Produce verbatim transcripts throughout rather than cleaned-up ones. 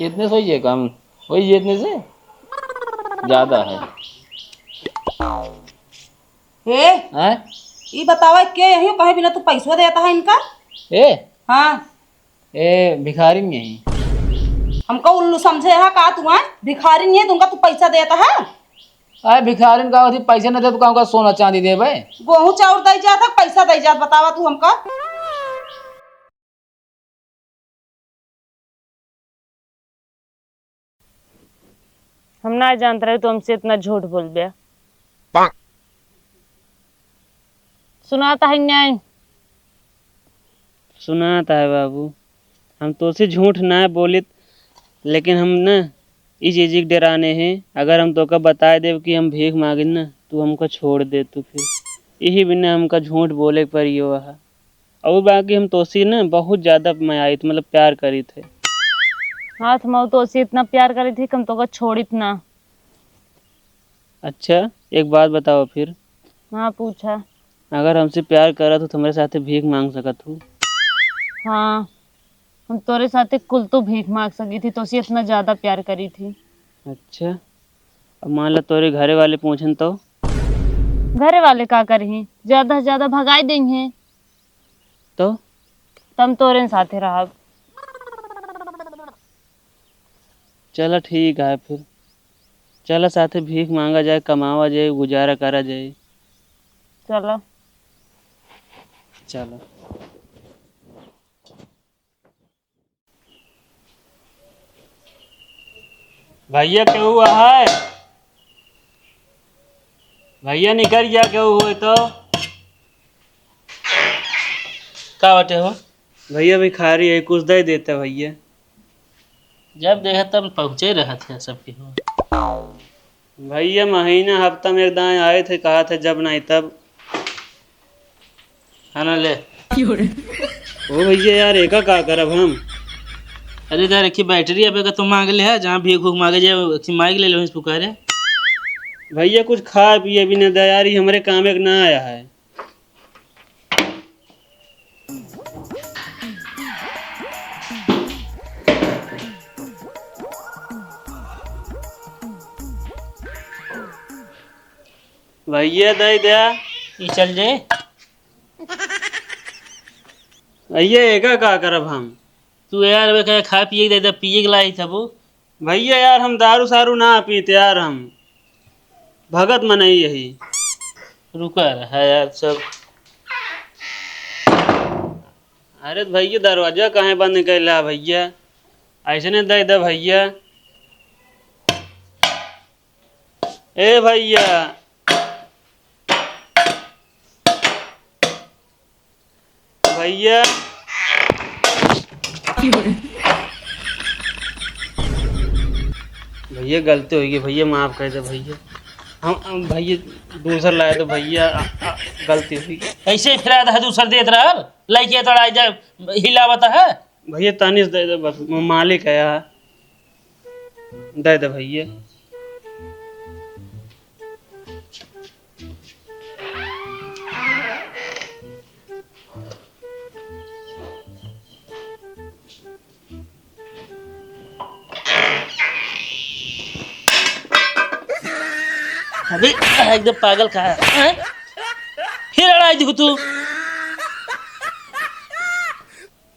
इतने से होई है कम, होई है इतने से ज्यादा है। ए, हैं? ई बतावा के यही कहे बिना तू पैसवा देता है इनका? ए? हाँ। ए, भिखारी नहीं है। हमका उल्लू समझे है का तू, हैं? भिखारी नहीं है, तुमका तू पैसा देता है? अरे भिखारिन का होती, पैसे न दे तो का सोना चांदी देबे? गोहूं चाउर दई जात है, पैसा दई जात, बतावा तू हमका। हम ना जानत रहे तो हमसे इतना झूठ बोल दिया। सुनाता है न्याय। सुनाता है बाबू, हम तोसे झूठ ना बोलित, लेकिन हम न ई चीज के डराने हैं। अगर हम तोका बताए देब कि हम भीख मांगिन न, तू हमका छोड़ दे तू फिर। यही बिना हमका झूठ बोले के परियो है। और बाकी हम तोसी न बहुत ज्यादा मयाइत, मतलब प्यार करीत है। हाँ, तो हम तोसी इतना प्यार करीत ही कि हम तोका छोड़ित ना। अच्छा, एक बात बताओ फिर। हाँ, पूछा। अगर हमसे प्यार करत हो तो हमरे साथे भीख मांग सकत हो। हाँ, हम तोरे साथे कुल तो भीख मांग सकी थी, तोसी इतना ज्यादा प्यार करी थी। अच्छा, अब मान ला तोरे घरे वाले पूछन तो? घरे वाले का करही, ज्यादा से ज्यादा भगाई देंगे। तो? तम तोरे साथे रहब। चला ठीक है फिर, चला साथे भीख मांगा जाए, कमावा जाए, गुजारा करा जाए। चला। चला। भैया केहू है? भैया निकल गया, केहू होए तो। का बाटे हो? भैया भिखारी है, कुछ दे देते भैया। जब देखे तब पहुँचे रहत है सबके हो। भैया महीना हफ्ता में एक दाएं आए थे, कहा थे जब नहीं तब। खाना ले। ओ भैया यार, एका का करब हम? अरे यार, एक बैटरी अब एका तो मांग ले है, जहाँ भीख भूख मांगे जाए, एक माइक ले लो इस पुकारे। भैया कुछ खाए पिए भी न दे यार, ये हमरे काम एक ना आया है। भैया दे दे। ई चल जे। भैया एका का करब हम? तू यार वे कहे खाए पिए के दे दे, पिए के लाई तबो। भैया यार हम दारू सारू ना पीते यार, हम भगत मनई यही। रुका रहा यार सब। अरे भैया दरवाजा काहे बंद कैला भैया? ऐसे नहीं दे दे भैया। ए भैया, भैया, भैया गलती हो गई भैया, माफ कर दे भैया। हम, हम भैया दूसर लाए तो भैया, आ, आ, गलती हो गई। ऐसे ही फिरा था दूसर देत रहा, लइके तड़ाई जा हिलावत है। भैया तनी से दे दे बस, म-, मालिक है यार। दे दे भैया। अबे एकदम पागल का है, हैं? फिर अड़ाई दिखू तू।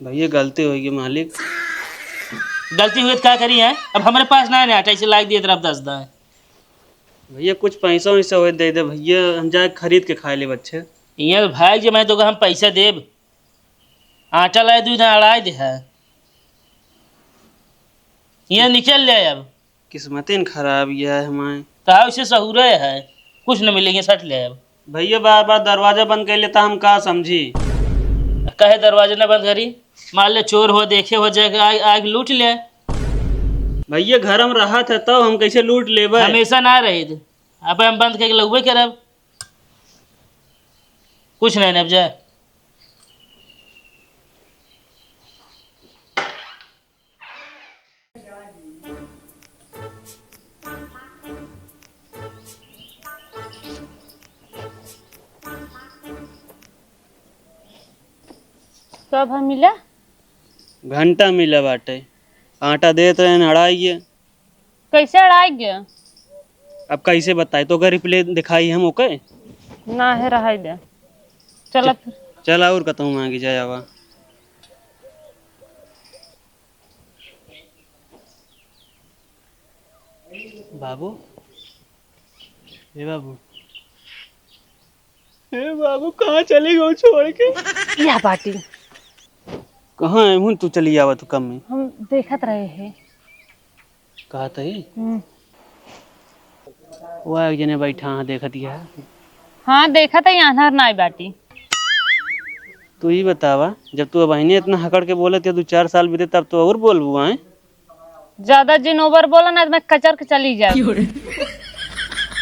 भैया गलती हो गई मालिक। गलती हुई तो का करी है? अब हमरे पास ना है ना, ऐसे लाइक दिए तरफ दस दाए। भैया कुछ पैसा वैसा हो दे दे भैया, हम जाए खरीद के खाए ले बच्चे। यहाँ तो भाई जी मैं तो हम पैसा देब, आटा लाए दू ना अड़ाई दे है। यहाँ निकल ले अब। किस्मतिन खराब यह है हमारे। कहा उसे सहूरे है, कुछ न मिलेंगे, सट ले अब। भैया बार बार दरवाजा बंद कर लेता, हम का समझी? कहे दरवाजा न बंद करी, मान ले चोर हो, देखे हो, जाके आग, आग लूट ले। भैया घर में रहा था तब हम कैसे लूट लेबे? हमेशा ना रहे, अब हम बंद करके लगबे करब। कुछ नहीं, अब जा। कब हम मिला? घंटा मिला बाटे। आटा देत रहे अढ़ाई के। कैसे अढ़ाई के? अब कैसे बताई, तोका रिप्ले दिखाई हम ओके? ना है, रहाई दे। चला च-, फिर। चला और कतहूँ मांगी जाए आवा। बाबू, ए बाबू, ए बाबू, कहाँ चली गयो छोड़ के? यह बाटी। कहाँ है हुन तू चली आवत हो कम में? हम देखत रहे हैं। कहत ही? हम्म। वह एक जने बैठा है, देखत ही है। हाँ, देखत ही, आन्हर नाई बाटी। तू ही बतावा, जब तू अबहिने इतना हकड़ के बोलत है, दो चार साल बीते तब तो और बोलबू, आए? ज्यादा जिन ओवर बोला ना, तो मैं कचर के चली जाऊँ।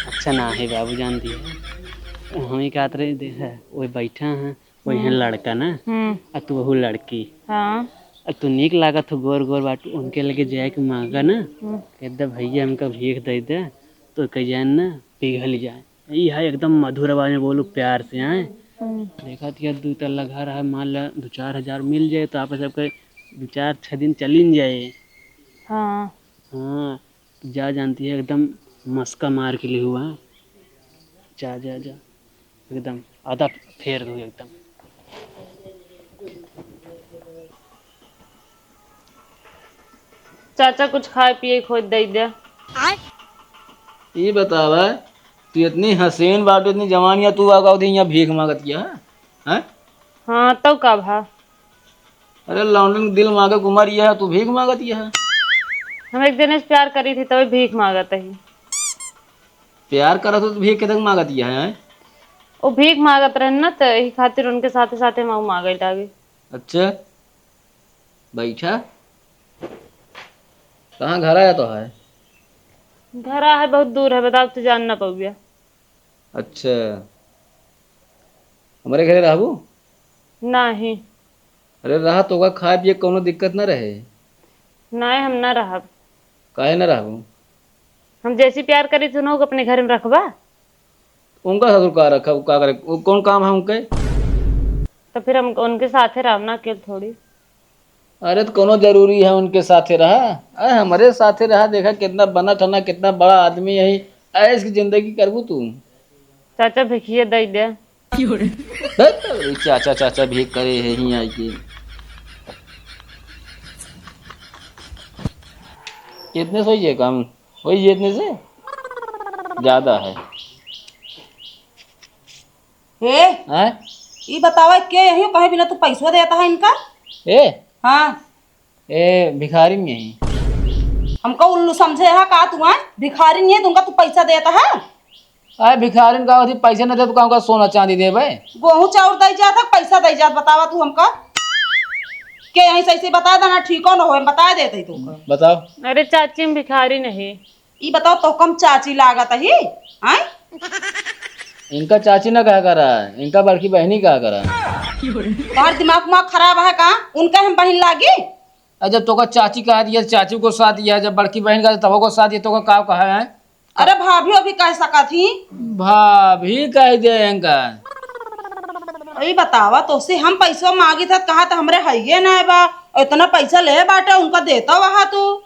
अच्छा ना है बाबू, जानती है, हम ही कहत रहे, देख, वो बैठा है, वही हम्म। लड़का ना, हम्म। आ तू वहू लड़की। हाँ। आ तू नीक लागत हो, गोर गोर बाटू, उनके लगे जाए के मांगा ना, हम्म। कह दे, "भैया, हमका भीख दे दे," तो कह जाए ना, पिघल जाए। ई है एकदम मधुर आवाज में बोलू, प्यार से आए। हम्म। देखा थिया दू तल्ला घर है, मान ला दो चार हजार मिल जाए तो आप सबके दो चार छह दिन चलिन जाए। हाँ। हाँ, जा जानती है एकदम मस्का मार के ले हुआ। जा, जा, जा, एकदम आधा फेर दो एकदम। चाचा, कुछ खाए पिए खोज दे दे। ई बतावा, तू इतनी हसीन बाटू, इतनी जवान, या तू आगा उधर यहाँ भीख मांगत किया है? हैं? हाँ, तो का भा? अरे लौंडन के दिल मांगे के उमर यह है, तू भीख मांगत यह है? हम एक जने से प्यार करी थी, तभी भीख मांगत ही। प्यार करत हो तो भीख के तक मांगत यह है? वो भीख मांगत रहे ना, तो यही खातिर उनके साथे साथे हम मांगे लागे। अच्छा, बैठा। कहाँ घर आया तो है? घर आ है, बहुत दूर है, बताओ तो जान ना पउबिया। अच्छा, हमरे घरे रहबू? नाही। अरे रहा, तोका खाए पिए कौनो दिक्कत न रहे? नाही, हम ना रहब। काहे ना रहबू? हम जैसी प्यार करी थी, उनको अपने घर में रखबा। उनका ससुर का रखा, का करे, वो कौन काम है उनके? तो फिर हम उनके साथे रहब ना, अकेल थोड़ी। अरे तो कौनो जरूरी है उनके साथे रहा? अरे हमरे साथे रहा, देखा कितना बना ठना, कितना बड़ा आदमी है, ऐश की जिंदगी करबू तू। चाचा भिखिए दे दे। धत, अरे चाचा, चाचा भी करे है ही आई के। कितने से होई है काम? होई है इतने से? ज्यादा है। ए, हैं? ई बतावा के यही कहे बिना तू पैसवा देता है इनका? ए? हाँ। ए, भिखारी नहीं। हमका उल्लू समझे है का तू, हैं? भिखारी नहीं है, तुमका तू पैसा देता है? अरे भिखारिन का होती, पैसा न दे तो का सोना चांदी देबे? गोहूं चाउर दई जात है, पैसा दई जात, बतावा तू हमका। के यहीं से ऐसे बता देना, ठीक हो न हो, हम बता देते ही तुमका। बताओ। अरे चाची, हम भिखारी नहीं। ई बताओ, तो कम चाची लागत ही, हैं? इनका चाची ना कहा करा, इनका बड़की बहनी कहा करा। तोहर दिमाग उमाग खराब है का? उनका हम बहन लागी? अरे जब तोका चाची कहा दिया, चाची को साथ दिया, जब बड़की बहन का तब को साथ दिया, तोका का कहा है? अरे भाभी अभी कह सकत ही। भाभी कह दे इनका। ई बतावा, तोसे हम पैसा मांगी था, कहा तो हमरे हइये ना बा, इतना पैसा ले बाटे, उनका देता वहा तू।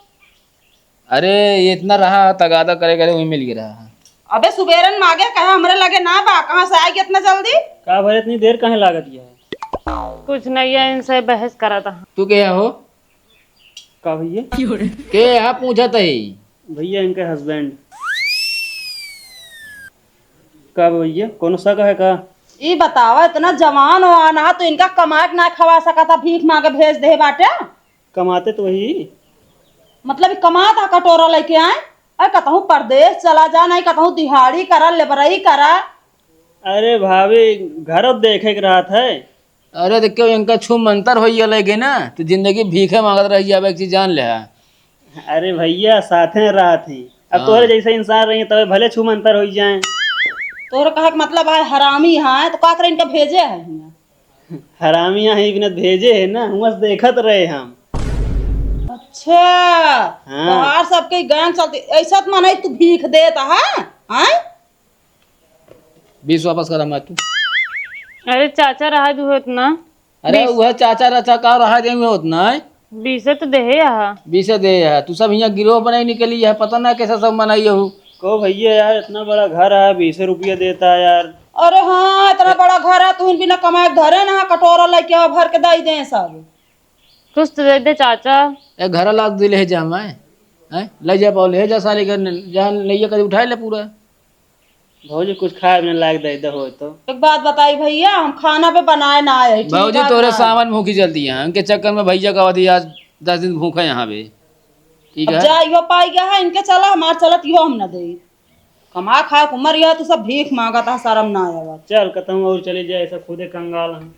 अरे, ये इतना रहा, तगादा करे करे वही मिल गया रहा। अबे, सुबेरन मागे कहे, हमरे लगे ना बा, कहाँ से आएगी इतना जल्दी? का भरे, इतनी देर काहे लागत है? कुछ नहीं है, इनसे बहस करा था। तू के हो? का भैया? के है पूछत है? भैया, इनके husband। का भैया, कोनो शक है का? ई बतावा, इतना जवान हो आना, तो इनका कमाट ना खवा सकता, भीख मांगे भेज दे बाटे। कमाते तो वही। मतलब, ई कमात हा कटोरा लेके आए? अरे, कतहूँ परदेस चला जा, नहीं कतहूँ दिहाड़ी करा, लेबरई करा। अरे भाभी, घरो देखे के रहत है। अरे, तो क्यों इनका छू मंतर होई गए ना, तो जिंदगी भीखे मांगत रह जाबे, एक चीज जान ले हा। अरे भैया, साथे रहत ही। अब हाँ। तोहरे जैसे इंसान रही, तबे भले छू मंतर होई जाए। तोहरे कहे के मतलब है, हरामी है, तो का करे इनका भेजे है हियां? हरामिया ही बिना भेजे है ना, हुआं से देखत रहे हम। अच्छा, हाँ। तोहार सबके गान चलते, ऐसा तो माने तू भीख देत हा, हैं? बीस वापस कर हमार तू। अरे चाचा, रहा दू होत ना। अरे बीस। वह चाचा रचा का रहा दे होत ना है? बीसे तो देहे यहाँ। बीसे दे है, तू सब यहाँ गिरोह बनाई निकली है, पता ना कैसा सब मनाई हो। को भैया यार, इतना बड़ा घर है, बीसे रुपया देता है यार। अरे हाँ, इतना बड़ा घर है, तू बिना कमाए धरे ना, कटोरा लेके आओ, भर के दई दे सब। कुछ तो दे दे चाचा। ए, घर ला दिल है जा मैं, हैं? ले जा पाओ, ले जा सारे घर, जहाँ नैया कभी उठाए ले पूरा। भौजी, कुछ खाए में लाग दे दे हो तो। एक बात बताई भैया, हम खाना पे बनाए ना आए, ठीक भौजी, है तोरे ना? सावन भूखी चलती है, उनके चक्कर में भैया का अवधि आज दस दिन भूखा यहाँ पे, ठीक अब है? जा, इहो पाई गया है, इनके चला, हमार चलत इहो हम ना दे। कमा खाए के उम्र यह, तू सब भीख मांगत है, शर्म ना आवा। चल, कतहूँ और चले जाए, ऐसा खुदे कंगाल हैं।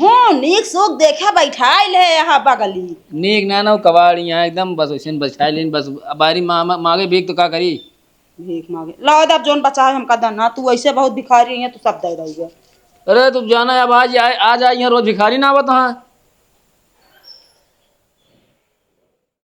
हूँ, नीक सूख देखे बैठाइल है यहाँ बगली। नीक ना, ना, वो कबाड़ यहाँ एकदम बस वैसे बैठाइल है, बस बारी मा-, मा-, मांगे भीख तो का करी? भीख मांगे। ला, अब जोन बचा है हमका दे ना, तू ऐसे बहुत भिखारी है, तू सब दे रही है। अरे, तू जाना है, अब आज, आ, आज, आज यहाँ रोज भिखारी ना आवत हाँ।